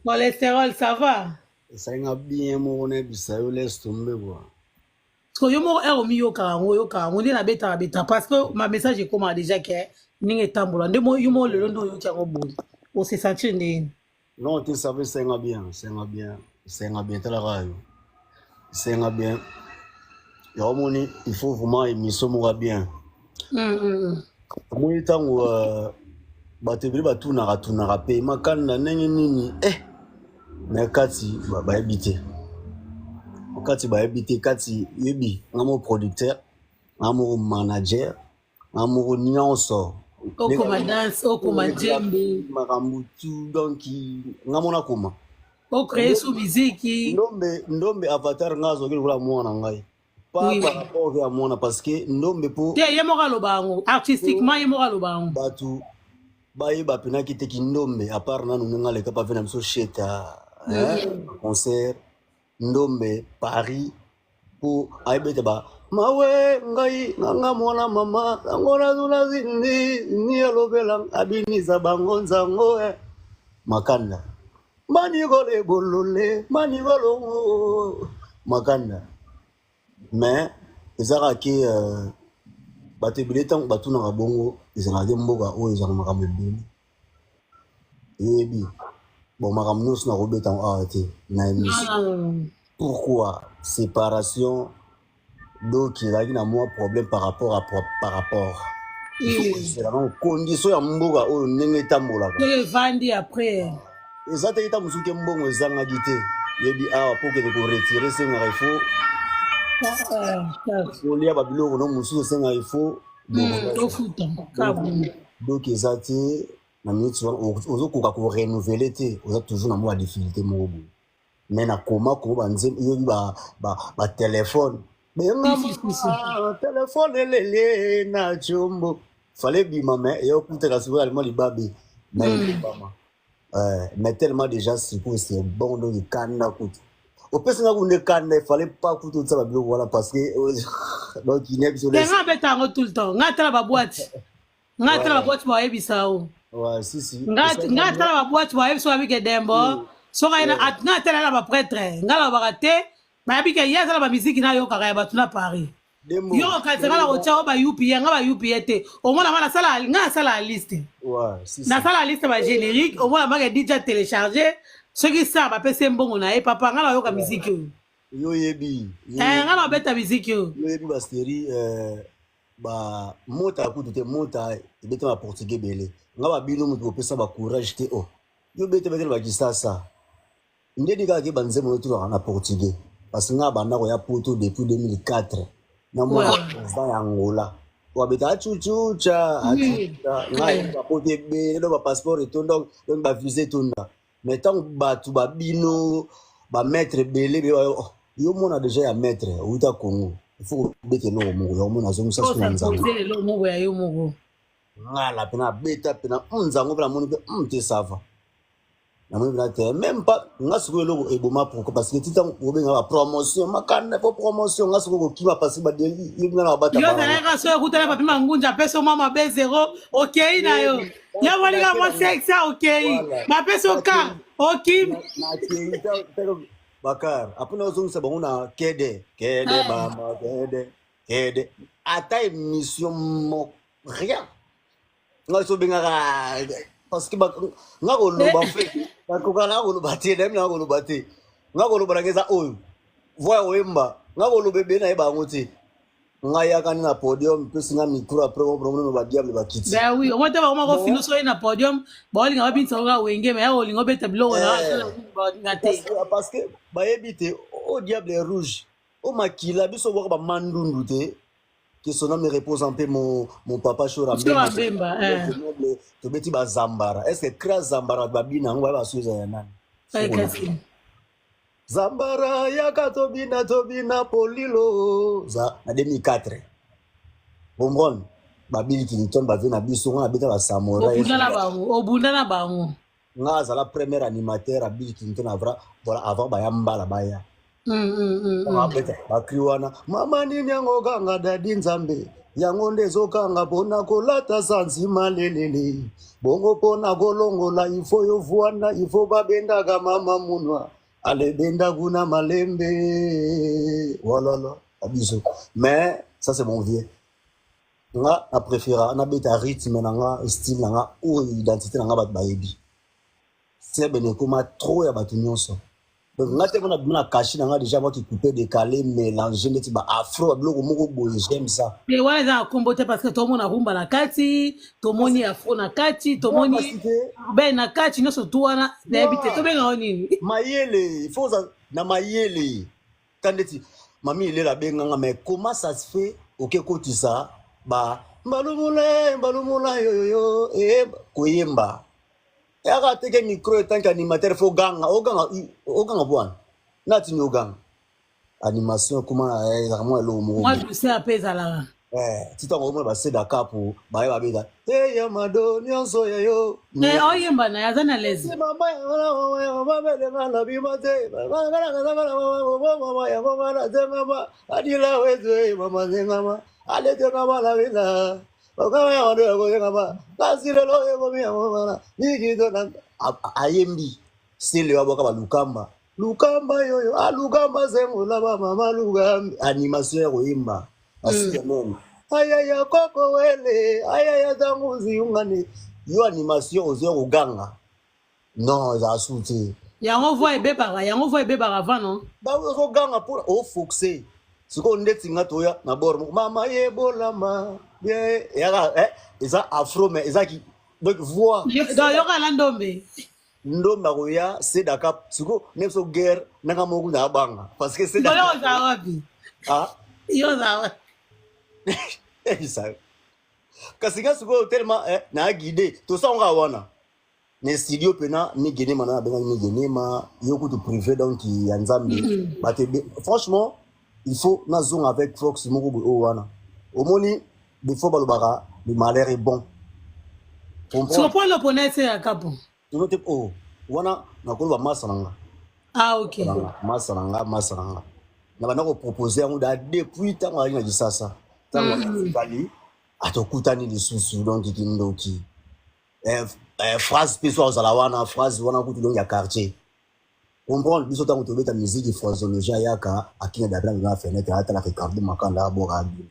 Cholestérol, ça va? Esali nga bien moko, nayebisa yo, laisse tomber quoi. Parce que yo moko ere omiyokaka yango, oyokaka yango nde nabetaka beta, parce que ma message ekomaka déjà ke ndenge etambola nde yo moko lelo nde oyoki yango boye, ose sentir ndenge? Non te, ça va, esali nga bien, esali nga bien, esali nga bien. Talaka yo, esali nga bien. Yango moni, il faut vraiment émission moko ya bien. Omoni ntango bato ebele batunaka tunaka mpe Makanda ndenge nini, me kati bayebi te, kati bayebi te. Kati yebi nga moko producteur, nga moko manager, nga moko nyonso. Okoma danse, okoma djembe. Makambo tu, donc nga mona koma. Ocréer su miziki. Ndombe, Ndombe Avatar, nga azwaki lokola mwana ngai, pas par rapport ya mwana, parce que Ndombe mpo Te, ye moko aloba yango artistiquement, ye moko aloba yango. Bato bayeba mpenaki te kindombe, à part nanu ndenge aleka pa ve na biso sheta concert Ndombe Paris, mpo ayebete ba mawe ngai nganga mwana mama yango nazuna zindi ni alobela abinisa bango nzango Makanda manikole bolole manikolo Makanda. Mais ezalaka ke bato ebele ntango batunaka bongo, ezalaka ke mboka oyo ezalaka makambo ebele, eyebi bon, makambo nyonso nakobeta yango awa te na émission. Pourquoi séparation? Donc ezalaki na mwa problème par rapport ezalaka condition ya mboka oyo ndenge etambolaka. Evandi après. Eza te, ita mosusu ke mbongo ezangaki te. Yebi awa mpo okende koretirer, esengaka ifo kolia babiloko no mosusu, esengaka ifo. Ofuta. Donc eza te na minute wana ozokoka korenouveler te, oza toujours na mwa badifficulté moko boye. Mais nakoma koma banzembo, yobi batelefone benga telefone elele na jombo fale bima, mais eyokutaka sikoyo alima libabe mais ebama. Mais tellement déjà sikoyo c'est bon. Donc kanda kutu opesanga kunde kanda, efale pas kutu otia babiloko wana, parce que donc ine biso. Nga abeta yango tout le temps. Nga atala baboîte, nga atala baboîte, bayebisa o. Ouais, si si. Nga atala baboîte, bayebisa babike Dembo soki aye nga atala na baprêtre, nga alobaka te, bayebi ke ye aza na bamiziki nayokaka ya bato na Paris. Yo okanisa nga na kotia oyo bayupi ye, nga bayupi ye te. Omona nga nasala, nga nasala liste, nasala liste bagénérique. Omona make DJ télécharge, soki sa bapesi ye mbongo na ye, papa, nga nayoka miziki oyo. Yo yebi. Nga na obeta miziki oyo. Yo yebi basérie ba mota kutu te, mota ebeta ba portugais ebele. Nga babino moto bopesa bacourage te o yo bete betele bakisasa ndeni kaka ke banzembo oyo na portugais, parce que nga banda koya poto depuis 2004 na mwana président ya Angola oyo abeta acucuca acucuca. Ngai bapoto ebele, do bapasseport etonda, donc bavisa etonda. Mais ntango bato babino bamaître ebele, yo mona déjà ya maître outa Congo, il faut kobeta eloko moko ya omona azongisa so na nzambe. Eloko moko ya yo moko. Ngala mpena abeta mpena nzango mpe namoni mpe te, ça va, namoni mpena te, même pas nga sikoyo eloko eboma. Pourquoi? Parce que ti ntango obenga bapromotion Makanda po promotion, nga sikoyo kokima, parce que yebi nga na babata. Yo ozalaka so ekutana papi Mangunja, apesi mwa mabe zero, okei na yo, yo molinga mwa sexe, okei, bapesi oka, okimi. Nakei bakar, apres nazongisa bango na kede kede bama kede kede, ata émission moko rien. Nga so obengaka parce que nga koloba fe nakoka na koloba te, nayebi na koloba te. Nga koloba nanga eza oyo voi oyemba, nga koloba ebele nayeba yango te. Ngai yaka nde na podium, mpesi nga micro, après omono badiable bakiti. Ben oui, omoi te bakoma kofino so ye na podium, baolinga babinisa kaka wenge, mais olinga obeta biloko na balinga te. Parce que bayebi te o diable rouge o makila biso bwaka bamandundu te. Que son âme repose en paix, mon papa Shora. Mbemba. Tobeti bazambara, est ce que cra zambara babina yango baya baso eza ya nani? Zambara yaka tobina, tobina polilo za na 2004, comprendre babili Clinton bave na biso, nga nabeta basamouraï. Obunda na bango. Nga azala premier animateur ya Bill Clinton avra, voilà, avant baya mbala baya. Abeta bacri wana, mama nini yango kanga dadi nzambe. Yango nde ezokanga mpona kolata sanzima lelele. Bongo mpona kolongola ifo yo vwanda, ifo babendaka mama munwa. Alebenda kuna malembe. Voilà, biso. Mais ça, c'est mon vieux. Nga na préféra nabeta rythme na nga, style na nga, oyo identité na nga bato bayebi. Sebene ekoma trop ya bato nyonso. Donc nga te mpona bima na cachet na nga déjà, moi qui coupé, décalé, mélanger neti ba afro, babiloko moko boye, j'aime ça. Te, wana eza na nkombo te, parce que tomona rumba na kati, tomoni afro na kati, tomoni urbain na kati, nyonso tu wana nayebi te tobengao nini. Mayele, il faut oza na mayele. Ta ndeti mami elela abenganga, mais comment ça se fait oke kotisa ba mbalumula mbalumula yoyoyo e koyemba eyaka teke micro etanke animateur, faut ganga, oganga, oganga bwana natini oganga animation ekoma ezalaka mwa eloko moko. Mwa douceur mpe ezalaka. Ti ntango omona baseda kapo baye babeta eya mado nyonso ya yo. Oyemba na ye aza na lese. Mama na bima te mama yango ngana tengama adila wezwe mama tengama ale tengama na bina bakama ya mado yako tengama kasi lelo ekomi yango ngana nikito na ayembi sele waboka balukamba lukamba yoyo alukamba zengola bamama lukambi animation ya koyemba asiya meme ayaya koko wele ayaya ntango ziyungani yo animation ozoya koganga, non, ezala su te. Yango voix ebebaka, yango voix ebebaka avant, non? Ozoganga mpona ofoxe sikoyo ndeti nga toya na bord moko mama yebolama bien eyaka eza afro, mais ezaki donc voix. Donc yokala ndombe. Ndombe akoya sedaka sikoyo ne biso guerre nanga moko na abanga parce que sedaka ozala wapi? Ah. Yo ozala wapi? Kasi nga sikoyo tellement na guide tosangoka wana na studio mpena migenema na nabengaki migenema yo kutu privé, donc ya Nzambe bato. Franchement, il faut nazonga avec fox moko boye oyo wana omoni des fois balobaka le malheur est bon. Sikopo lopona ese ya kapo. Tono te o wana nakoloba masa na nga. Ah, ok. Masa na nga, masa na nga na banda kopropose yango da depuis ntango azalaki na Kisasa, ntango atikali atokutani lisusu, donc kindoki phrase mpe so azala wana, phrase wana kutu donc ya quartier comprendre biso. Ntango tobeta musique, phrasologie ayaka akinga dabla na fenêtre, atala Ricardo Makanda aboka bino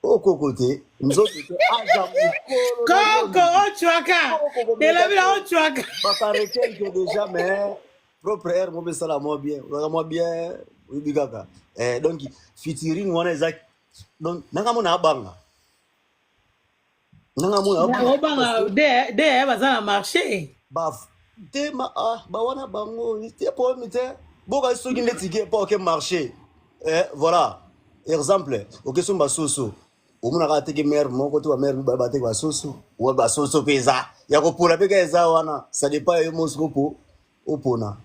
okoko te, nzoto te, aza mokolo. Koko ocwaka elobi na ocwaka. Bakarekelke déjà, mais propre air mo besala mwa bien, ozalaka mwa bien, oyebi kaka. Donc featuring wana eza donc nanga mona abanga nanga mona. Obanga de de baza na marché. Ba te ma ah bawana bango te problème te boka soki ndeti ke mpo oke marché, voilà, exemple oke somba soso, omonaka ateke mare moko to bamare mibale bateke basoso wa basoso mpe eza ya kopola mpe ka eza wana, ça dépend yo mosiko po opona.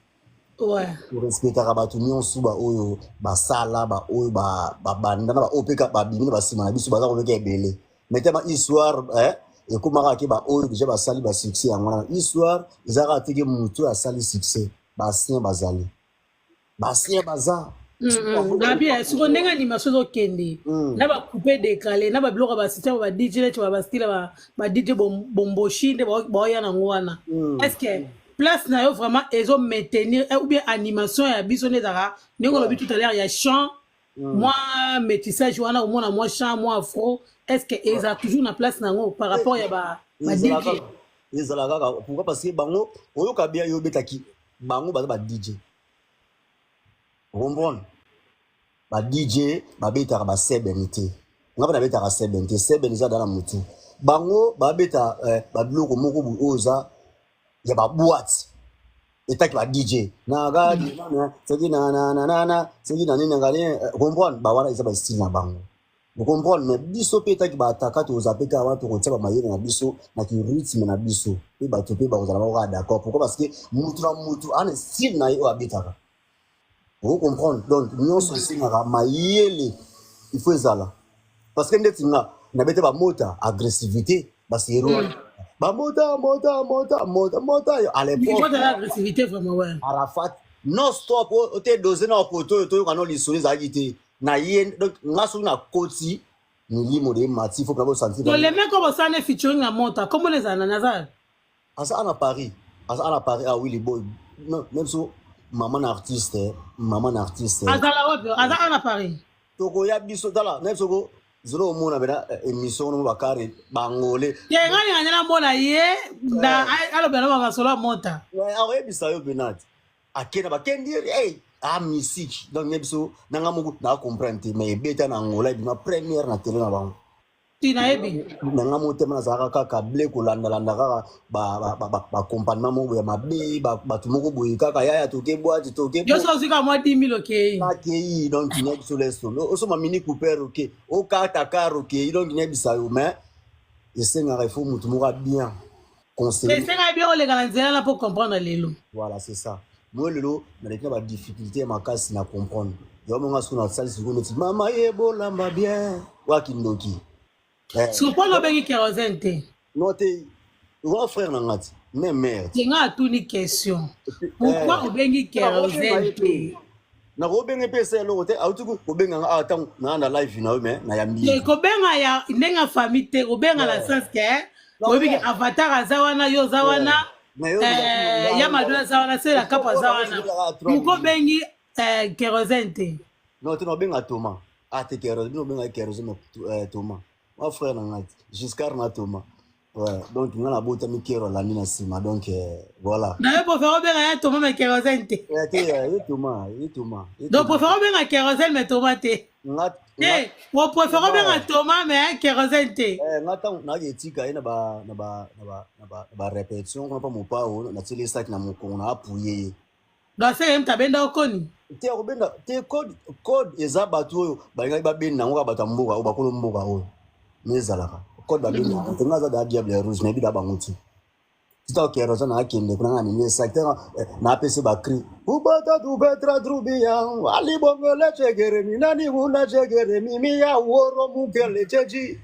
Torespectaka bato nyonso, baoyo basala, baoyo babanda na baoyo mpe babimi na basima na biso, baza kopeka ebele, mais tema histoire ekomaka ke baoyo déjà basali basuccès yango wana. Histoire ezalaka teke motu oyo asali succès, baancien bazali, baancien baza. Nabi siko ndenge animation ezokende na bacoupe décalé na babiloko ya basystème ba DJ neti bastyle ba DJ bomboshi nde baoya nango wana, est ce que place na yo vraiment ezo maintenir ou bien animation ya biso nde ezalaka ndenge olobi tout à l'heure ya chant, mwa métissage wana, omona mwa chant, mwa afro, est ce que eza toujours na place nango par rapport ya ba DJ? Ezala kaka. Pourquoi? Parce que bango oyoka bien yo obetaki, bango baza ba DJ, comprendre, ba DJ babetaka basebene te, nga mpe nabetaka sebene te, sebene eza da na motu. Bango babeta babiloko moko boye oyo eza ya baboîte etaki ba DJ nakadi soki nananana soki na nini ngali comprendre bawana eza bastyle na bango, ocomprendre. Mais biso mpe etaki baataka toza mpe kaka wana, tokotia bamayele na biso na kirythme na biso mpe bato mpe bakozala bango kaka d'accord. Pourquoi? Parce que mutu na mutu ana style na ye oyo abetaka, ocomprendre. Donc nyonso esengaka mayele, il faut ezala, parce que ndeti nga nabete bamota agressivité basero bamota mota mota mota mota à l'époque. Agressivité vraiment, ouais. Arafat non stop ote dose na okoto oyo toyoka no lisolo ezalaki te na ye. Donc nga soki nakoti Milimo de emati, faut mpena bosentir. To le mec oyo bosala ne featuring na Mota, kombo na ezala nani aza? Aza ana Paris, aza ana Paris. Ah oui, boy, non, même so mama na artiste, mama na artiste. Azala wapi? Aza ana Paris. Tokoya biso, tala, même soko zolo omona bena émission no bakare bangole. Te, nga ninga nde namona ye na alobela na masolo ya Mota. Akoyebisa yo pena ti akenda bakendi hey, ah musique. Donc ye biso nanga moko na comprendre te, mais ebeta na Angola, ebima première na télé na bango. Ti nayebi. Nanga motema nazalaka kaka ble kolandalanda kaka baaccompagnement moko boye ya mabe, bato moko boye kaka yaya toke boîte toke. Yo so ozwi kaka mwa 10 000, okei. Akei. Donc na biso leso osoma Mini Cooper, oke okata car, okei. Donc nayebisa yo, mais esengaka, il faut motu moko a bien conseiller. Esengaka bien oleka na nzela na mpo comprendre lelo. Voilà, c'est ça. Moi lelo naleki na badifficulté ya makasi na comprendre yango. Monga soki nasali sikoyo neti mama ye bolamba bien wakindoki. Siko mpona obengi Kérosène te? Non te, grand frère na nga ti, même mère. Te, nga atuni question, pourquoi obengi Kérosène te? Nakobenge mpe esa eloko te. Auti kobenga nga awa ntango naa na live na yo, mais nayambi ye. Kobenga ya ndenge ya famille te, kobenga na sens ke oyebi ke Avatar aza wana, yo oza wana, ya Mado aza wana, Sela Kapo aza wana. Pourquoi obengi Kérosène te? Non te, naobenga Thomas. Ah te, Kérosène, bino obenga Kérosène, mais Thomas ma frère na nga ti, Giscard na Thomas. Ouais, donc nga nabotami, Kero alandi na nsima. Donc voilà. Na yo préfère obenga ya Thomas mais Kérosène te? Te, ye Thomas, ye Thomas. Donc préfère obenga Kérosène mais Thomas te? Nga te, opréfère obenga Thomas mais Kérosène te? Nga ntango nayaki etika ye na ba na ba na ba na ba na ba répétition kuna mpa mopao, natieli esaki na mokongo na apuye ye. Donc aseke ye moto abenda okoni? Te, akobenda te. Code, code eza bato oyo balingaki babenda yango kaka bato ya mboka oyo, bakolo mboka oyo. Me ezalaka code, babenda yango te. Nga aza da diable ya rouge, nayebi da bango ti tita okero na akende kuna. Nga amemi esaki te, napesi bacri ubata tubetra trubia alibongele chegeremi nani kuna chegeremi miya woro mukele cheji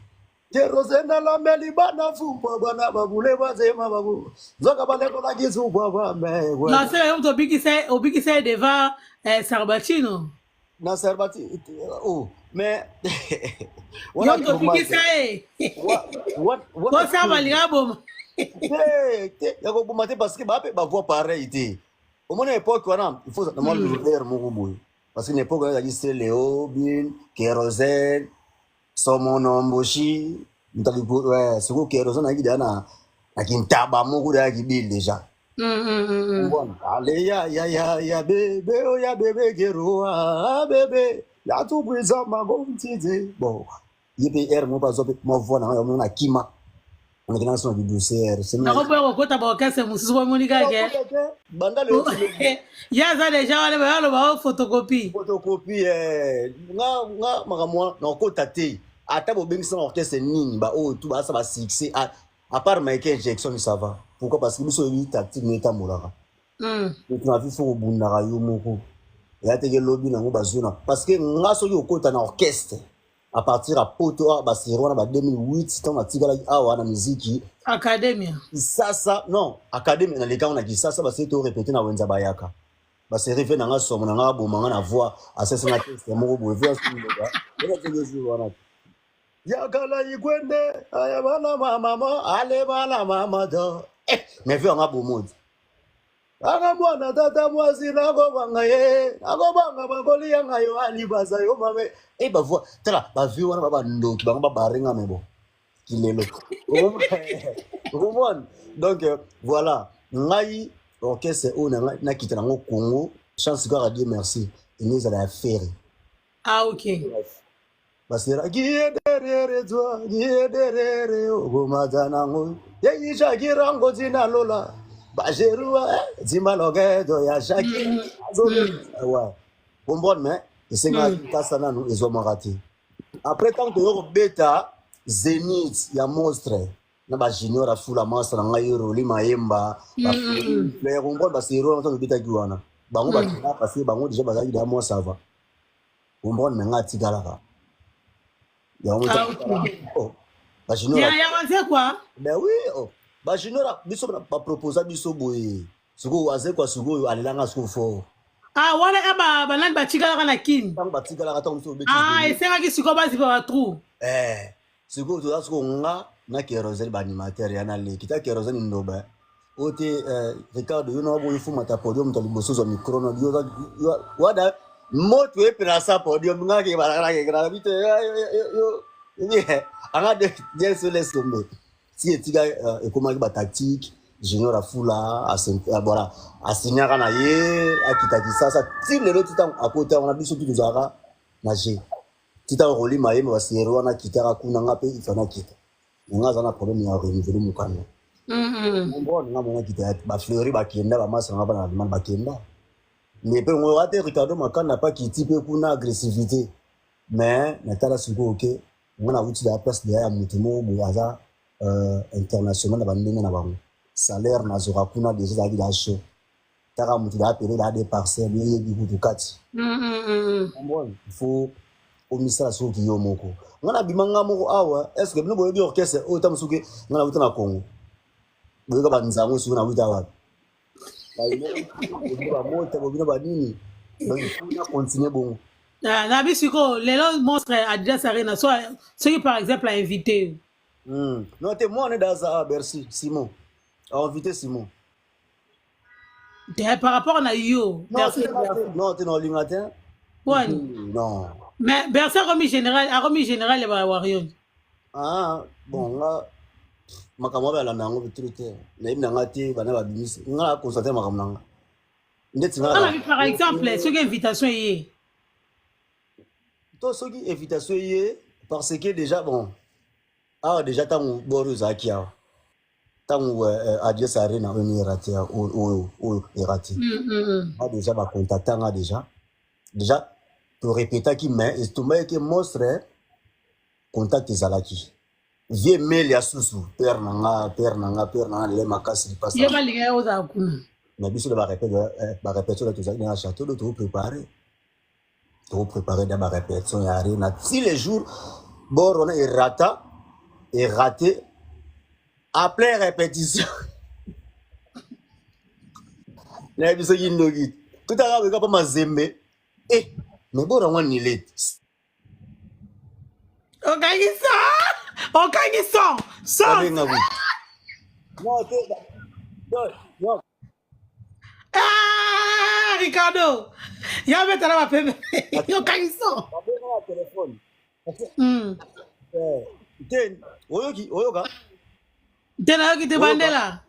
Kerosene lambeli bana fumbwa bana babule bazema babu zoka balekolaki zubwa bame. Donc aseke ye moto obikisa ye devant Sarbacino. Na Sarbati, oh mais. Yo moto obikisa ye kosala balinga boma. Te te, ya koboma te, parce que bape bavoix pareil te. Omona époque wana, il faut na mwa lourdeur moko boye, parce que na époque wana ezalaki Seleo Bill, Kérosène, Somono Mboshi, moto ouais. Sikoyo Kérosène ayaki deya na kintaba moko deya kibile déjà. Ale ya ya ya ya bebe o ya bebe keroa bebe ya tubwiza magontide. Bon, ye mpe aire moko azwa mpe mwa voix na ngai na kima onakenda na so na bidouceur. Nakoboya kokota baorchestre mosusu, bomoni kaka. Banda lelo. Ye aza deja wana, bayaloba o photocopie. Photocopie. Nga makambo wana nakokota te. Ata bobengisa na orchestre nini, baoyo tu baasa basuccès, à part Michael Jackson, ça va. Pourquoi? Parce que biso oyebi tactique no etambolaka. Moto na vi fo kobundaka yo moko, eya teke lobi nango bazwi na, parce que nga soki okota na orchestre à partir ya poto awa, baseri wana ba 2008, ntango natikalaki awa na miziki. Academia. Kisasa, non, académie nalekango na Kisasa. Baseri to répété na wenza, bayaka baseri ve nanga somo nanga abomanga na voix, asesenga teste moko boye ve asundoka wana yakala ikwende aya bana mama ale bana mama to mais ve yanga bomodi anga mwana tata mwasi nakobanga ye nakobanga bakolia ngai yo alibasa yo mame e bavoix. Tala bavie wana ba bandoki bango babarenga me bo kilelo okomona. Donc voilà, ngai orchestre oyo na ngai nakita nango Congo, chance kaka, Dieu merci, enge ezala ya Ferre. Ah ok. Basera qui est derrière toi, qui est derrière, okomata nango yeyi Shakirango tina lola bajerua timba loketo ya Shakira ouais, comprendre. Mais esengaki kasa nanu ezwamaka te. Après, ntango toyo kobeta Zénith ya monstre na bajunior afula masa na ngai Roli Mayemba, comprendre, basero wana, ntango tobetaki wana bango bakenda, parce que bango déjà bazalaki deya mwa ça va, comprendre. Mais ngai atikalaka yango. Ah, ok. Oh, bajunior. Ya wanze quoi. Ben oui, oh. Bajunior biso baproposa biso boye, sikoyo azekwa, sikoyo alelanga sikoyo fort. Ah wana ya banani batikalaka na Kini? Ntango batikalaka, ntango biso obeti. Ah, esengaki sikoyo bazipa batrou. Eh, sikoyo toza sikoyo nga na Kerosene ba animateur ya na leki ta Kerosene ndoba oyo te eh, Ricardo yo na boyo fumata podium to liboso zwa micro no yo wada moto epela sa podium nga ke balakala ke kala bite yo yo anga de Dieu laisse tomber ti etika euh, ekomaki ba tactique junior afula euh, voilà asignaka na ye akita kisasa ti lelo ti ntango akota wana biso tu tozalaka na g ti ntango roli mayembe basero wana akitaka kuna nga mpe ifa nakita me nga aza na problème ya renouvele mokanda comprendre nga mona kita bafleuri bakenda bamasa na nga bana na demande bakenda mais mpe ngo ate ricardo makanda mpe akiti mpe kuna agressivité mais natala sikoyo ke nga nawuti da place deya ya moto moko boye aza euh, international na bandenge na bango salaire nazwaka kuna deja ezalaki da chaud taka moto da pele da de parcelle yo yebi kutu kati comprendre il faut omisala soki yo moko nga nabima nga moko awa est ce que bino boyebi orchestre oyo ntango soki nga nawuta na congo boyoka banzango soki nawuta wapi bamota bobino banini donc na continue bongo ah, na bi sikoyo lelo monstre adidas arena so soki par exemple ainvité yo non te mwana daza ah, bercy simon ainvité simon te par rapport na yo non te na olinga te wani non mais bercy akomi général akomi général ya ba warriors ah bon nga makambo wana balanda yango bitulu te nayebi na nga te bana babimisi nga na constate makambo na nga ndeti nga par exemple soki invitation eye to soki invitation eye parce que déjà bon awa déjà ntango boro ezalaki awa ntango euh, euh, adios arena oyo ni erate oyo oyo erate nga déjà bacontacta nga déjà déjà torepetaki mais etombaki ke monstre contact ezalaki vie mele ya susu père na nga père na nga père na nga lele makasi lipasa ye balinga ye ozala kuna na biso na barepetition na tozalaki na château do tokoprépare tokoprépare na barepetition ya arena ti le jour bord wana erata erate après répétition nayebi soki ndoki totaka beka mpa mazembe e eh, mais bord yango anile Okangi son! Okangi son! Son! Babenga ku. Non, te, non, non. Ah, Ricardo! Ya betala ba pembe. Okangi son. Babenga na téléphone. Eh, te, oyoki, oyoka. Te nayoki te bandela.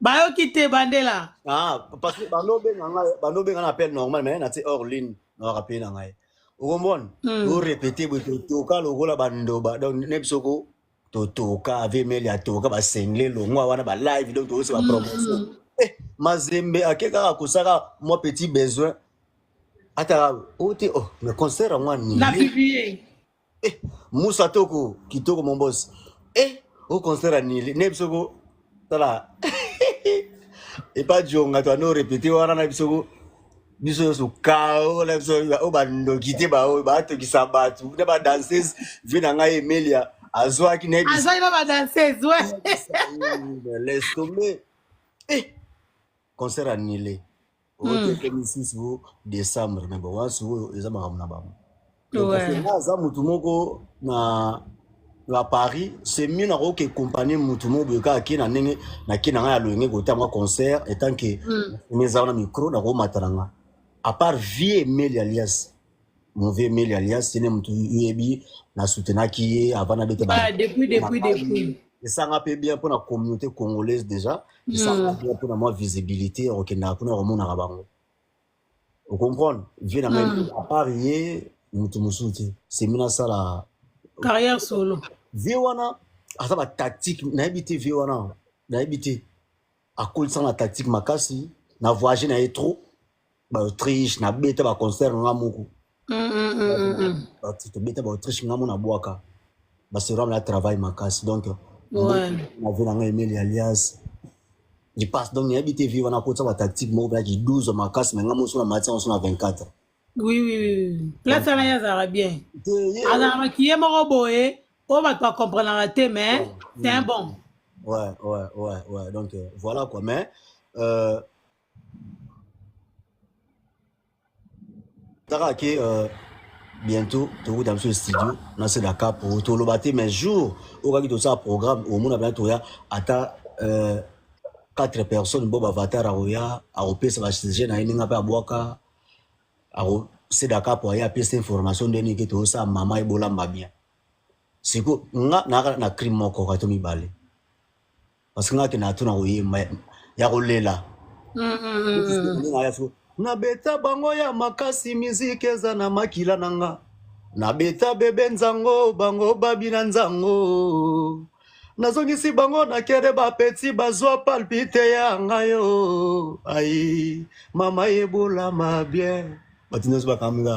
Bayoki te bandela. Ah, parce que bando benga ngai, bando benga na appel normal mais na tie hors ligne, na rappeler na ngai. Okomona? Mm. O répéter boye totoka lokola bandoba. Donc ne biso ko totoka ave meli atoka ba sengle longwa wana ba live donc tokosi ba promotion. Eh, Mazembe ake kaka kosaka moi petit besoin. Ata ote oh, mais concert yango annulé. Na publier. Eh, Moussa Toko, kitoko mon boss. Eh, au concert annulé. Ne biso ko tala. Epa jonga to ano répéter wana na biso ko biso nyonso kao na biso oyo bandoki te baoyo batokisa bato na badanseuse vie na ngai emelia azwaki na azwaki na badanseuse we laisse tomber eh concert annulé oteke misusu décembre mais bon wana sikoyo eza makambo na bango nga aza motu moko na na paris c'est mieux nakoki accompagner motu moko boye kaka ke na ndenge nake na ngai ya loyenge kota mwa concert etant que mm. eza wana micro nakomata na nga à part vie emeli alias mon vieux emeli alias ye nde motu yebi na soutenaki ye avant nabeta ah, depuis depuis depuis esanga mpe bien mpona communauté congolaise déjà esanga bien mpona mwa visibilité okendaka kuna omonaka bango ocomprendre vie na ngai à part ye motu mosusu te semi nasala carrière solo vie wana aza batactique nayebi te vie wana nayebi te akolisaka na tactique makasi na voyage na ye trop baautriche nabeta baconcert nga moko tobeta baautriche nga mo nabwaka baseram na travail makasi donc na vie na ngai emeli alias je passe donc nayebi te vie wana akotisa batactique moko mpenaki 12 makasi na ngai moso na mati yango so na 24 oui oui oui place wana ye azalaka bien azalaka makiye moko boye oyo bato bacomprenaka te mais c'est un bon ouais donc voilà quoi mais kaka ke euh, Bientôt tokuta biso studio na se da capo, toloba te, mais jour okaki tosala programme, omona mpena toya ata quatre personnes. Bo bavatar akoya, akopesa basujet na ye ndenge mpe abwaka akoseda kapo, aye apesa information ndenge ke tozosala mama ebolamba bien. Siko nga nayaka na crime moko kato mibale, parce que nga akende atuna koyemba ya kolela. Naya so nabeta bango ya makasi, miziki eza na makila na nga, nabeta bebe nzango, bango babina nzango, nazongisi bango na kere, bapeti bazwa palpite ya ngai yo. Ai mama yebolama bien, bato nyonso bakambi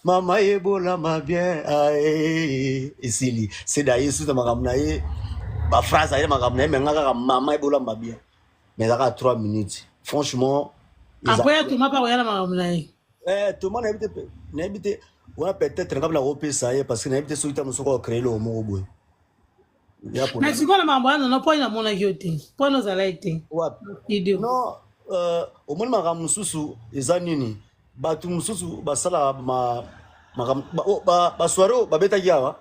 mama yebolama bien. Ai esili seda ye suta makambo na ye, baphrase aye makambo na ye, me nga kaka mama ebolama bien, mais ezalaka 3 minutes, franchement. Après Thomas pa koya na makambo na ye. Eh, Thomas nayebi te, nayebi te wana, peut-être nga mpona kopesa ye, parce que nayebi te soki ta mosuku acréer eloko moko boye. Mais sikoyo na makambo wana nono, mpo namonaki yo te, mpo na ozalaki te. Wapi? Studio. Non, omoni makambo mosusu eza nini, bato mosusu basalaka makambo basoirée oyo babetaki awa.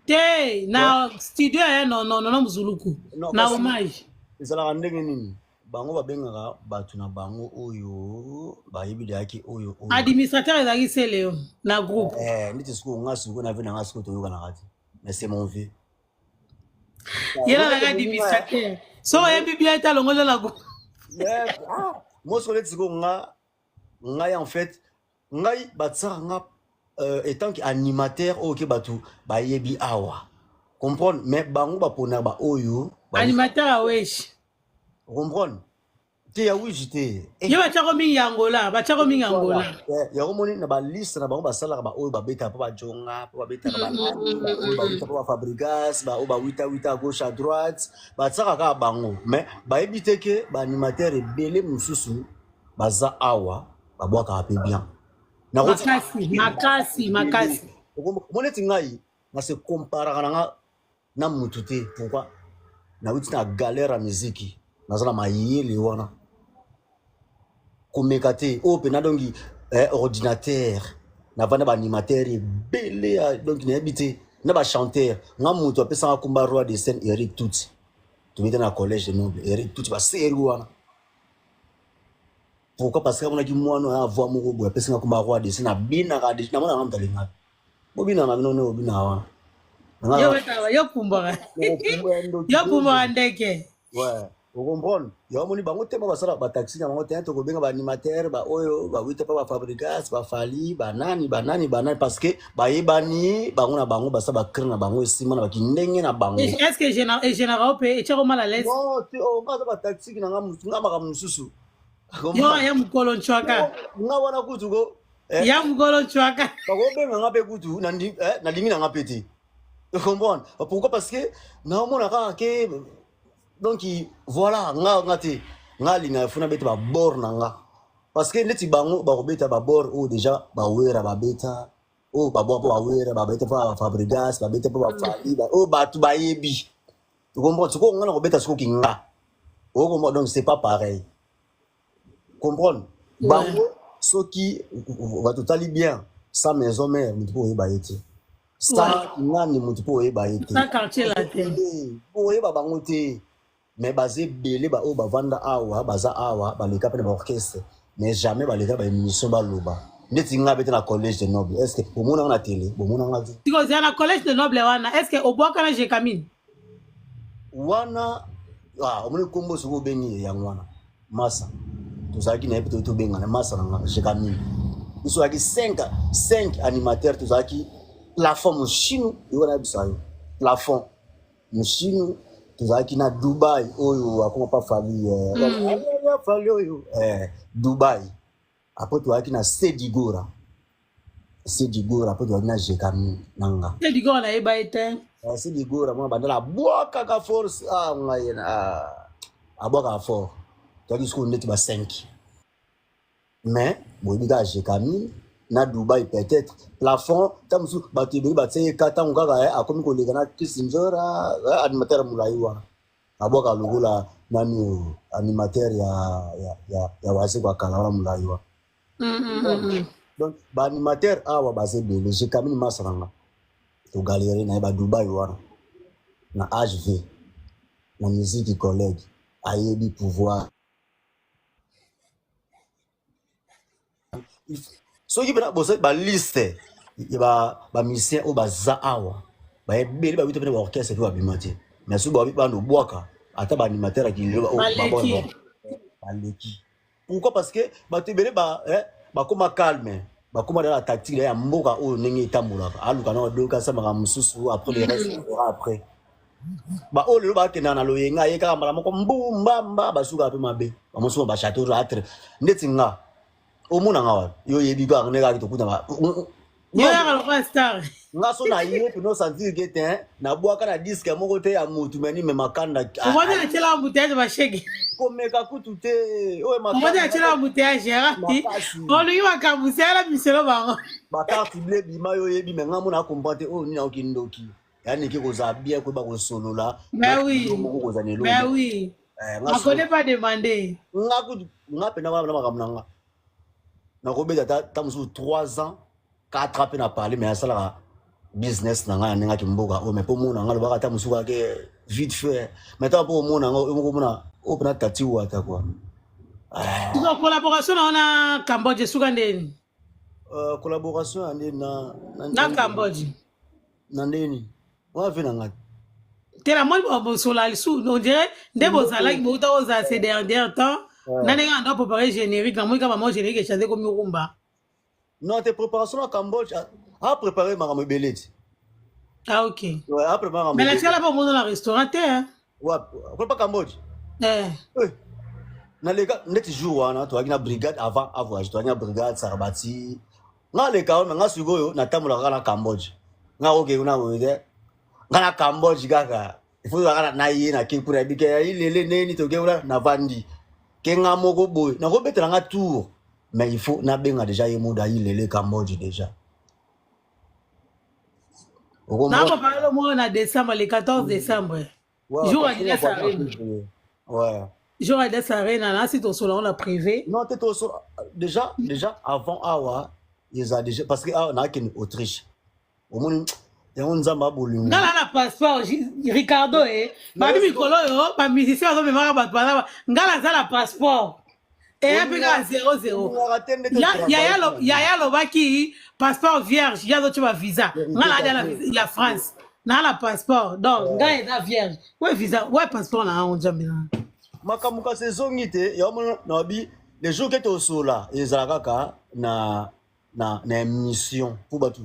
Te, na studio ya nono, nono mozuluku. Non, na kasi hommage. Ezalaka ndenge nini, bango babengaka bato na bango oyo bayebi deyaki oyo oyo. Administrateur ezalaki sele yo na groupe. Eh, neti sikoyo nga, sikoyo na vie na nga, sikoyo toyokanaka te, mais c'est mon vie. Ye nalaka administrateur, so oyebi bien ete alongoli na groupe. Moi sikoyo, neti sikoyo nga, ngai en fait, ngai batiaka nga étant que animateur oyo ke bato bayebi awa, comprendre, mais bango baponaka baoyo. Animateur aweshi. Comprendre te, ya wiji te. Ye batiako mingi ya Angola, batiako mingi ya Angola. Yango moni na baliste na bango, basalaka baoyo babetaka mpo bajonga, mpo babetaka banani, baoyo bawita mpo bafabrigas, baoyo bawitawita à gauche, à droite, batiaka kaka bango. Mais bayebi te ke baanimateur ebele mosusu baza awa, babwakaka mpe bien. Makasi, makasi, makasi. Mo neti ngai na se comparaka na nga na mutu te. Pourquoi? Nawuti na galère ya miziki, naza na mayele wana komeka te oyo mpena. Donc ordinateur navanda, baanimateur ebele, donc nayebi te na bachanteur. Nga moto apesanga komba roi de scène, Eric Tuti, tobeta na collège de noble, Eric Tuti, baseri wana. Pourquoi? Parce que amonaki mwana oyo avoi moko boye, apesanga komba roi de scène. Abinaka, namonaka moto alingaka bobinaka na bino nde obinaka wana. Yo pumbwaka, yo pumbwaka ndeke. Ouais, ocomprendre. Yango moni bango te, basala bataxi na bango te, tokobenga baanimateur baoyo bawita mpa bafabrigas, bafali, banani, banani, banani, parce que bayebani bango na bango, basala bacre na bango, esima na baki ndenge na bango. Est ce que egénérao mpe etiako mal à l'aise? Non te, nga aza batactique na nga, nga makambo mosusu. Yo ya mokolo ncwaka. Nga wana kutu ko. Ya mokolo ncwaka. Bakobenga nga mpe kutu nalingi na nga mpe te, comprendre. Pourquoi? Parce que naomona kaka ke, donc voilà, nga te, nga alingaka funa beta babord na nga, parce que neti bango bakobeta babord oyo déjà bawera babeta, oyo babwa mpo bawera babeta, mpo bafabrigas babeta, mpo bafali oyo bato bayebi, comprendre. Sikoyo nga na kobeta sikoki nga okomba, donc c'est pas pareil, comprendre. Bango soki bato tali bien, sans maison mère motu mpo oyeba ye te, sans nani motu mpo oyeba ye te. Sans quartier latin. Oyeba bango te, mais baza ebele baoyo bavanda awa, baza awa, baleka mpe na baorchestre, mais jamais baleka baémission baloba neti nga bete na collège de noble. Est ce que bomonanga na télé? Bomonanga te. Sikoyo ozala na collège de noble wana, est ce que obwaka na Jekamine? Wana omoni nkombo soki obengi yango wana, masa tozalaki na ye mpe tobengana masa na nga Jekamine. Biso ozalaki 5 5 animateur, tozalaki plafond moshinu yo wana, yebisa yo plafond moshinu. Tozalaki na Dubai oyo akoma pa Fali, Fali oyo Dubai. Après tozalaki na Sedigora, Sedigora. Après tozalaki na Jekami na nga. Sedigora nayeba ye te. Sedigora mwana bandala, abwakaka force, ngai abwakaka fort. Tozalaki sikoyo ndeti ba 5, mais boyebi kaka Jekamine na Dubai, peut-être plafond. Ta mosusu bato ebele batie ye ka ntango kaka akomi koleka na Chris Nzora, animateur molai wana abwaka lokola nani oyo, animateur ya Wazekwa kala wana, molai wana. Donc baanimateur awa baza ebele. Jekamini masa na nga, togalere na ye badubai wana na HV na musique, collègue ayebi pouvoir. Soki mpena bosali baliste ya bamusicien oyo baza awa, baebele bawuta mpena baorchestre mpe babima te, mais soki babi bana obwaka ata baanimateur ya kilelo baleki. Baleki. Pourquoi? Parce que bato ebele bakóma calme, bakóma na tactique ya mboka oyo ndenge etambolaka, aluka na odoka asamaka mosusu. Après, le reste sera après. Baoyo lelo bakendaka na loyenga, ye kaka mbala moko mbumbamba, basukaka mpe mabe. Bamosusu bachateau atre ndeti nga, omonanga wapi? Yo oyebi kaka nde kaka tokutaka. Yo yaka lokola star. Nga so na ye peno sentir ke te, nabwaka na disque moko te ya mutu meni me makanda. Omoni atiela embouteillage, bashege. Komeka kutu te oyo. Omoni atiela embouteillage, olingi makambo sala miselo bango. Bacarte bleu bima, yo oyebi me nga mona akomprendre te oyo nini, aoki ndoki yaniki kozala bien, koyeba kosolola. Ben oui. Moko kozala na eloko. Ben oui. Nga akone pas demander. Nga kutu, nga mpena wana na makambo na nga, nakobeta ta mosusu 3 ans, 4 ans mpe na parle, mais asalaka business na ngai na ndenge aki mboka oyo, mais mpo mona nga lobaka ata mosusu kaka vite fait, mais ntango mpo omona ngo oyo moko, omona oyo mpena tati wata quoi. Siko collaboration na wana Cambodge esuka ndeni? Collaboration ya ndeni na na Cambodge. Na ndeni wana ve na ngai. Te, namoni bosola lisusu, on dirait nde bozalaki bouta kozala ces derniers temps na ndenge ando préparé générique. Namoni kaka mamo générique echange, komi rumba. Non te, préparation na Cambodge a préparé makambo ebele ti. Ah ok. Ouais, a préparé makambo Mais ebele. Natikala mpo omona na restaurant te, hein? Wapi? Prépa Cambodge? Eh. Eh, naleka ndeti jour wana toyaki na brigade avant avoyage, toyaki na brigade Sarabati. Nga aleka oyo, me nga sikoyo natambolaka kaka na Cambodge. Nga oke kuna boye te, nga na Cambodge kaka il faut kaka na ye nake kuna bike ilele ndeni toke kuna, navandi ke nga moko boye, nakobetela nga tour, mais il faut nabenga déjà ye muda ilele Cambodge déjà. Okomona. Nakopala moko na décembre, le 14 décembre. Ouais, Jour parce que Adidas na voiture Arena. en février. Ouais. Jour Adidas Arena, nasi tosola ngo na privé. Non, te toso déjà avant awa eza déjà, parce que awa nakende Autriche, omoni yango Nzambe abolingo. Nga na na passeport Ricardo e babi mikolo oyo bamusicien bazomemaka bato baza. Nga naza na passeport eya mpe kaka 00. Olingaka te nde. Yaya alobaki passeport vierge, ye azotia bavisa. Nga na adia ya France naa na passeport, donc ngai eza vierge we visa we passeport na yango, Nzambe na. Makambo kasi ezongi te yango mona na babi le jour ke tosola ezala kaka na émission mpo bato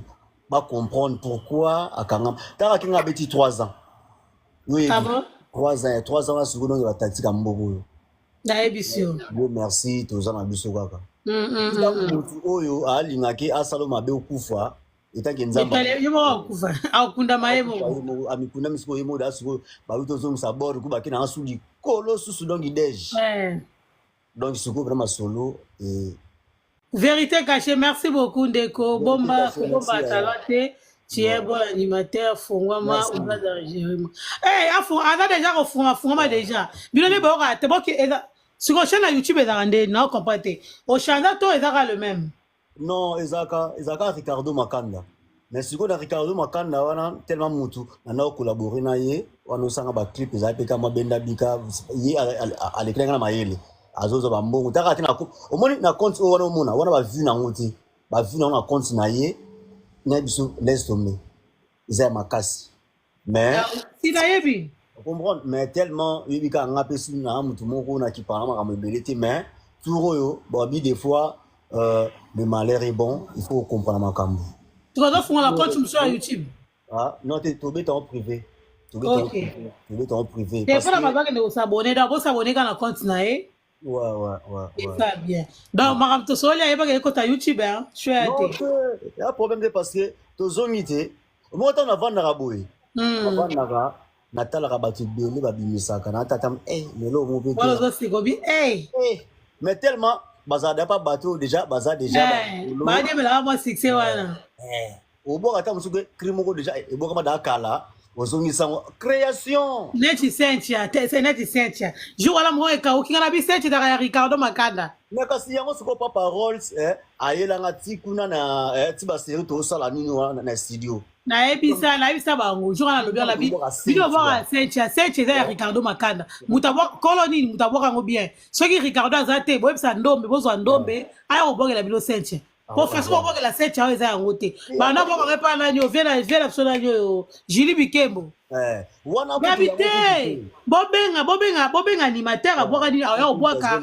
bacomprendre pourquoi akangama. Taka akinga abeti 3 ans, yo Ah yebi. bon? 3 ans ya 3 ans wana sikoyo, donc batactique ya mboka oyo. Nayebisi yo. Yo merci, toza na biso kaka. Ntango motu oyo alingaki asala mabe okufa etanke Nzambe. Ye moko akufa, akundama ye moko. Ye moko amikundami sikoyo, ye moko da sikoyo bawi tozongisa bord ku bake nanga su likolo susu, donc idege. Donc sikoyo vraiment masolo e. Vérité cachée, merci beaucoup ndeko. Bomba, cachée, bomba merci, talent te. Tu es bon animateur, fungwama, Merci. oza dangereux. Eh, afu, aza déjà kofunga, fungwama déjà. Bino nde boyoka te, boki eza sikoyo chaîne na YouTube ezalaka nde na comprendre te. Ochange to ezaka le même? Non, ezalaka Ricardo Makanda, mais sikoyo na Ricardo Makanda wana, tellement mutu nanda ocollabore na ye wana, osanga baclip ezala mpe kama benda bika ye alekeli nga na mayele, azozwa bambongo taka te. Omoni na compte oyo wana, omona wana bavue nango te, bavue nango na compte na ye na biso, laisse tomber, eza ya makasi, mais Si nayebi. Comprendre, mais tellement oyebi kaka nga mpe suni na mutu moko nakipaka makambo ebele te, mais tour oyo babi des fois le malheur est bon, il faut comprendre makambo. Tokozofungola compte mosusu ya YouTube. Ah, non te, tobeta en privé, tobeta en privé, tobeta en privé. Te, mpona bato bakende kosabone, donc bosabone kaka na compte na ye. Ouais. Eza bien, donc makambo tosoli ayebaka ekota YouTube, hein, shwe Non te. te, ya problème te, parce que tozongi te, omoko ntango navandaka boye, navandaka natalaka bato ebele babimisaka na tata lelo omo mpe. Wana ozosikobi. Eh, mais tellement bazala da pa bato oyo déjà baza déjà Bademelaka mwa succès wana. Obwaka ata mosuku cri moko déjà ebwakama daa kala. Ozongisa yango création. Neti Cynthia te, se neti Cynthia jour wana moko ekauki nga na bi Cynthia ezalaka ya Ricardo Makanda. Mais kasi yango sikoyo papa Rolls ayelanga ti kuna na ti baserie tosala nini wana na studio. Nayebisa bango jour wana alobi wana bi bino bwaka Cynthia, Cynthia eza ya Ricardo Makanda, moto abwaka kolo nini, moto abwaka yango bien. Soki Ricardo aza te, boyebisa Ndombe, bozwa Ndombe aya kobwakela bino Cynthia, po façon bobwakela Cynthia oyo eza yango te. Banda bwakaka epa nani oyo vie na biso nani oyo Julie Bikembo. Wana kutu Babi yango te. Kutu te. Bobenga animateur abwaka nini, aya kobwaka.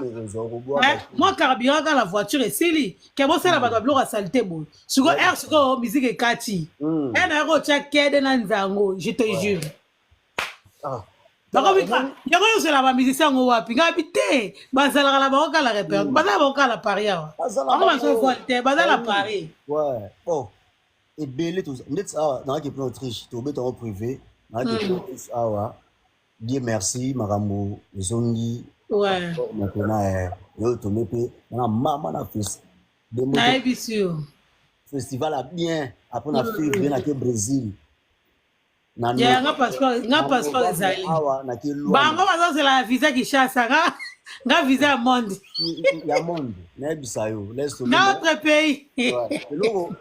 Mwa carburant kaka na voiture esili, ke bosala bato babiloko ya saleté boye. Sikoyo aire, sikoyo musique ekati. Ere na yako otya kede na nzango, je te jure. Bakomi yango nyonso na bamusicien yango wapi? Ngai bi te, bazalaka na bango kala répertoire, baza na bango kala Paris awa. Baza na bango bango. Bazovoile te, baza na Ah oui. Paris. Ouais. Oh, ebele ndeti awa nayaki mpena Autriche, tobeta yango privé, nayaki mpena Autriche awa. Dieu merci, makambo ezongi. Maintenant oyo tombe mpe na mama na fes dembo. Nayebisi yo. Festival ya bien après na février nake Brésil na Ya nga passeport, nga na passeport novembre ezali. Awa nake Luanda. Bango bazozela ya visa Kinshasa, nga visa ya monde. Ya monde, nayebisa yo, laisse tomber. Na autre pays. Ouais.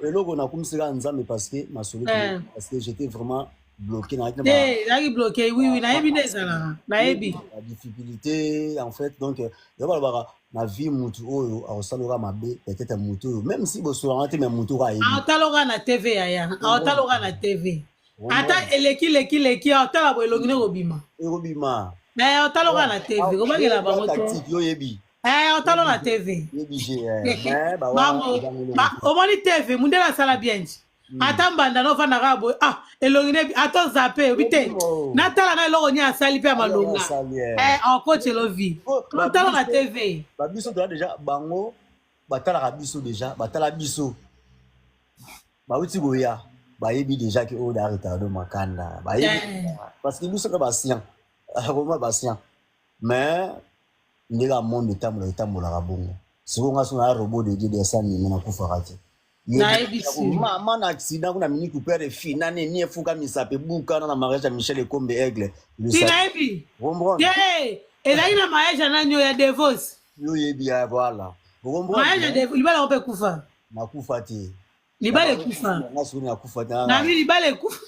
Eloko nakumisaka Nzambe parce que masolo, parce que j'étais vraiment bloqué, nayaki na Te, ezalaki bloqué, oui, nayebi nde ezalaka, nayebi. La difficulté en fait. Donc yo balobaka na vie, mutu oyo akosalaka mabe, peut-être mutu oyo, même si bosolanga te, mais mutu oyo ayebi. Aotaloka na TV, yaya, aotaloka na TV, ata eleki leki leki, aotala bo elongi nde kobima. Ekobima. Aotaloka na TV, kobangela bango te. Tactique yo oyebi. Otalo na TV. Yebi je mais bawa. Bango omoni TV, mundele asala bien ti ata mbanda na ofandaka boye, ah, elongi ne ata ozape obi te, natala na eloko nini asali mpe ya malonga. Asali. Akotela vi otalo na TV. Babiso toza déjà, bango batalaka biso déjà, batala biso bauti koya, bayebi déjà ke oyo da Ricardo Makanda, bayebi parce que biso mpe basien, vraiment basien. Mais ndenge ya monde etambola, etambolaka bongo. Sikoyo nga so na robot de Dieu dessin animé, nakufaka te. Nayebisi. Mama na accident kuna, Mini Cooper efina nini, efuka misape ebukana na mariage ya Michel Ekombe Aigle. Ti nayebi. Comprendre. Te, ezalaki na mariage ya nani oyo ya Devos. Yo oyebi ya, voilà. Mariage ya Devos, libala yango mpe ekufa. Nakufa te. Libala ekufa. Nga soki nakufa te. Nabi libala ekufa.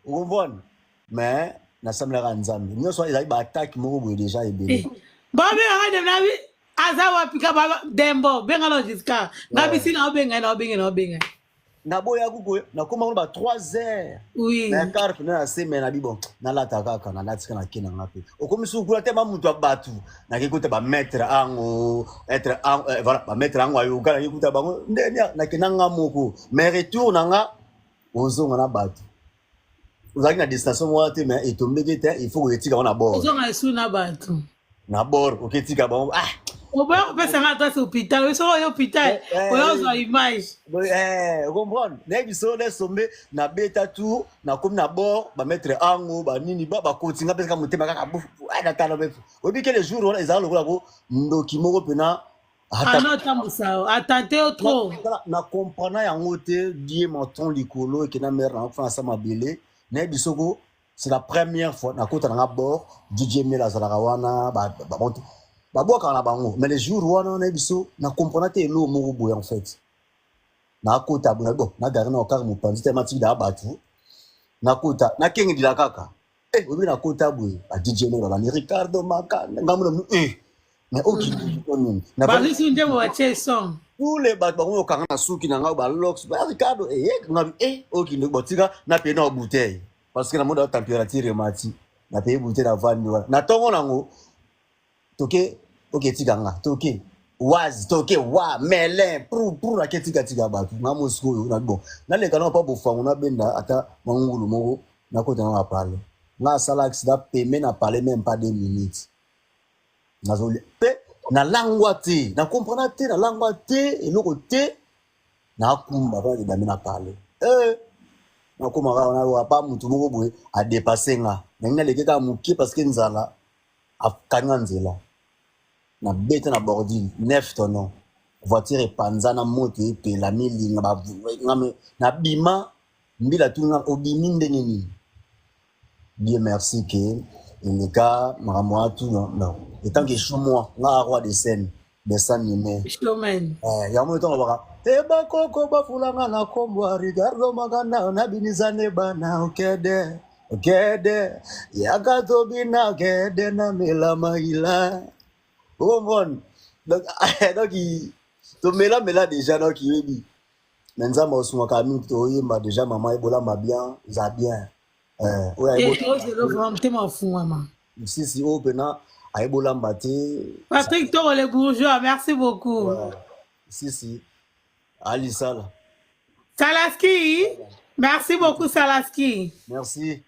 Okomprendre, mais nasamelaka Nzambe nyonso, ezali baattaque moko boye déjà ebele. Babengaka dem, nabi aza wapi ka baba Dembo, benga na Giscard, ngabi si na obenga na obenga na obenga. Naboya kuko, nakóma kuna ba 3 heures na quart pena na se, me nabi bon, nalata kaka, nalatika, nake na nga mpe okomi suku kuna te, ma mutu ya bato, nake kuta bamaître ango être voilà, bamaître ango ayoka, nake kuta bango ndeni, nake na nga moko. Mais retour na nga, ozonga na bato, ozalaki na destination moko te, mais etombeki te, il faut koyetika ngo na bord. Ozonga esu na bato. Na bord, oketika bango, ah. Oboya kopesa nga adresse hôpital oyo, soki oyo hôpital oyo ozwa image. Comprendre, nayebi so nesombe, nabeta tour, nakomi na bord, bamaître ango banini bakoti nga mpesaka motema kaka natala oyebi ke le jour wana ezala lokola ko ndoki moko mpena. Ana otambusa atante yo trop. Na comprendre yango te. Die menton likolo ekenda, mare na fana sa mabele. Nayebi soko c'est la première fois nakota nanga bord, DJ Mel azalaka wana, babwakaka na bango. Mais le jour wana, nayebi so na comprendre te eloko moko boye. En fait nakota boye, bon, nagare na okaka mopanzi te, matiki daa bato, nakota, nakengedila kaka. Oyebi, nakota boye, ba DJ Mel babandi Ricardo Makanda, ngambo na mais okindi nini. Bazwisi nzembo, batie son. Tous les bato bango okanga na suki na ngai, balox ba Ricardo eye ngabi okindi, botika napeye na bouteille parce que namoni température emati, napeye bouteille, navandi wana na ntongo nango, toke, oke tika nga, toke wazi, toke wa melin pru pru, nake tikatika bato nga mo. Sikoyo na bon, naleka na pa bofango, nabenda ata mangulu moko, nakota na pale, nga asala accident peme na pale, même pas 2 minutes nazolia mpe nalangwa te, nakomprena te, nalangwa te, eloko te, nakumba kaka edami na pale. Nakóma kaka wana pa mutu moko boye adepase nga, nangi naleki kaka moke parce que nzala akanga nzela, nabeta na bordure, neuf tonneau, voiture epanzana, moto epela, milinga, nabima. Mbila tuna obimi ndenge nini? Dieu merci ke eleka makambo wana tu. Non, etant que moi nga roi de scène, dessin animé. Showman. Yango ntango baka e bakoko bafulanga na kombo ya Ricardo Makanda, nabinisa bana okede okede yaka tobina okede na mela makila, okomprendre. Donc tomelamela déjà, donc yebi me Nzambe osungaka mingi, toyemba déjà mama ebolamba bien, eza bien. Oyo tozelo vraiment motema ofungwama. Sisi oyo mpena ayebolamba te. Patrick Toro le bourgeois, merci beaucoup. Ouais. Sisi alisala. Salaski, merci beaucoup Salaski. Merci.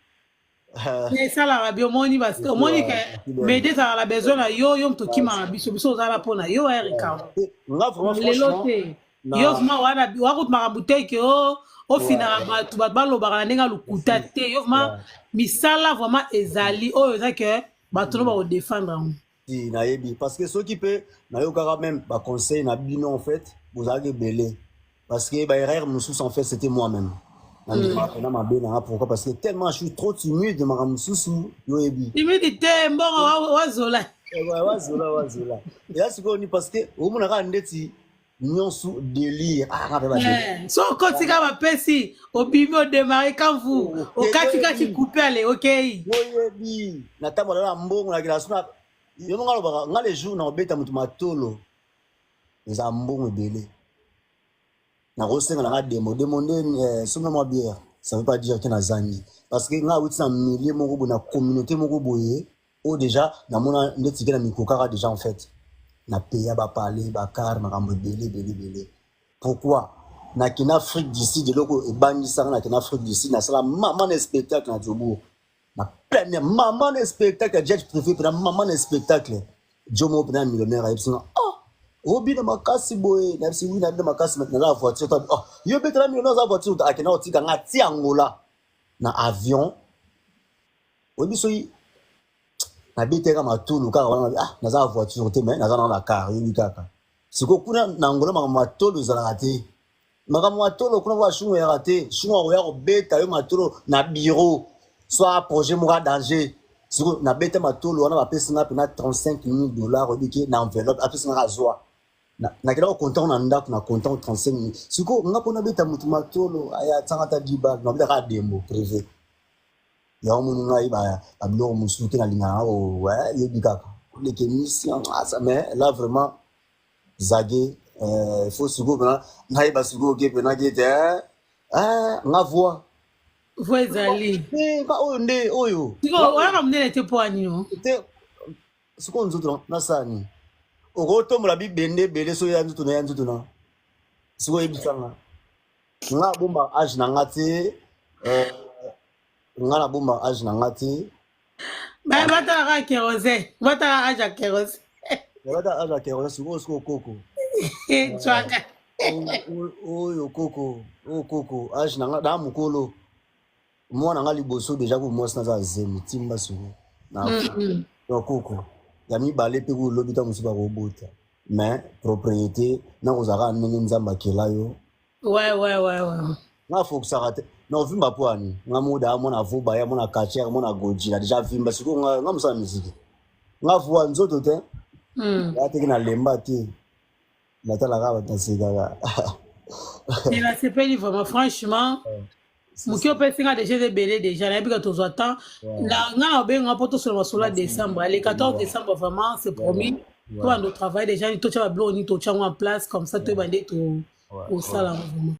Esalaka bi omoni, omoni ke mede ezalaka na besoin na yo, yo moto okimaka biso, biso ozala mpo na yo ya Ricardo. Nga vraiment lelo te, yo vraiment wana wakutu makambo te ke ofinaka bato, bato balobaka na ndenge ya lokuta te. Yo vraiment misala vraiment ezali oyo eza ke bato no bakodefendre yango. Si nayebi, parce que soki mpe nayokaka même baconseil na bino, en fait bozalaki ebele, parce que baerreur mosusu, en fait c'était moi-même nandimaka mpena mabe nanga. Pourquoi? Parce que tellement je suis trop timide, makambo mosusu yoyebi. Timide te, mbongo wazola. Wazola, wazola eza sikoyo ni parce que omona kaka ndeti nyonso délire. Ah, nga mpe so okoti kaka, bapesi, obimi, odémarre kamvu, okatikati coupe, ale okei. Oyebi, natambola na mbongo, nakela so yo nga alobaka nga le jour na kobeta moto matolo, eza mbongo ebele nakosenga nanga demo demo nde sombe mwa bière. Ça veut pas dire ke nazangi, parce que nga awuti na milieu moko boye, na communauté moko boye oyo déjà namona ndeti ke na mikokaka déjà. En fait napeya bapale bakar makambo ebele ebele ebele. Pourquoi nakende Afrique du Sud? Eloko ebangisanga, nakende Afrique du Sud, nasala mama na spectacle na Jobourg, na pleine mama na spectacle ya jet privé, mpena mama na spectacle jo moko mpena ya millionnaire ayebisinga: "Ah, obina makasi boye." Nayebisi: "Oui, nabina makasi, naza na voiture." Oh, yo betela millionnaire, aza voiture, akenda kotika nga ti Angola na avion. Oyebi soki nabeteka matulu kaka wana, ah, naza na voiture te, mais naza nano na car. Oyebi kaka sikoyo kuna na Angola makambo matolo ezalaka te, makambo matolo kuna po bashungu eyaka te. Shungu akoya kobeta yo matolo na bureau, soit projet moko ya danger. Sikoyo nabeta matolo wana, bapesi nga mpena 35 000 dollars. Oyebi ke na enveloppe apesi nga, azwa, nakenda kokontango na ndako na kontango 35 000. Sikoyo nga mpo nabeta motu matolo aya atianga ata 10 bal, nabetaka dembo privé. Yango moni ngai babiloko mosusu te, nalingaka yebi kaka oleke mission. Mais là vraiment zage, faut sikoyo mpena nayeba sikoyo ke mpena ke te nga voix. Voix ezali. Nga oyo nde oyo. Sikoyo oyaka monene te mpo ani o? Te, sikoyo nzoto nasala nini? Okotombola bibende ebele soki ya nzoto na ya nzoto na sikoyo oyebisanga nga abomba age na nga te, nga nabomba age na nga te. Batalaka kérosène, batala age ya kérosène. Bata age ya kérosène. Sikoyo sikoyo koko twaka. Oyo koko, oyo koko, age na nga daa mokolo mwana nga liboso déjà ko mwasi naza zemi timba sikoyo na donc koko ya mibale mpe kolobi ntango mosusu bakobota, mais propriété nakozalaka ndenge Nzambe akela yo. Nga fokisaka te na ovimba mpo ani nga moda mwana voba ya mwana quartier, mwana gojila déjà vimba. Sikoyo nga mosala misiki, nga voa nzoto te. Ya teki na lemba te, natalaka bato, nasekaka. Nasepeli vraiment, franchement moki opesi nga déjà eza ebele. Déjà nayebi ka tozwa temps nga na obenga mpo tosolola masolo ya décembre, le 14 décembre. Vraiment c'est promis, tobanda otravaille déjà, totya babiloko nini, totya yango en place, comme ça toyeba nde tosala yango vraiment.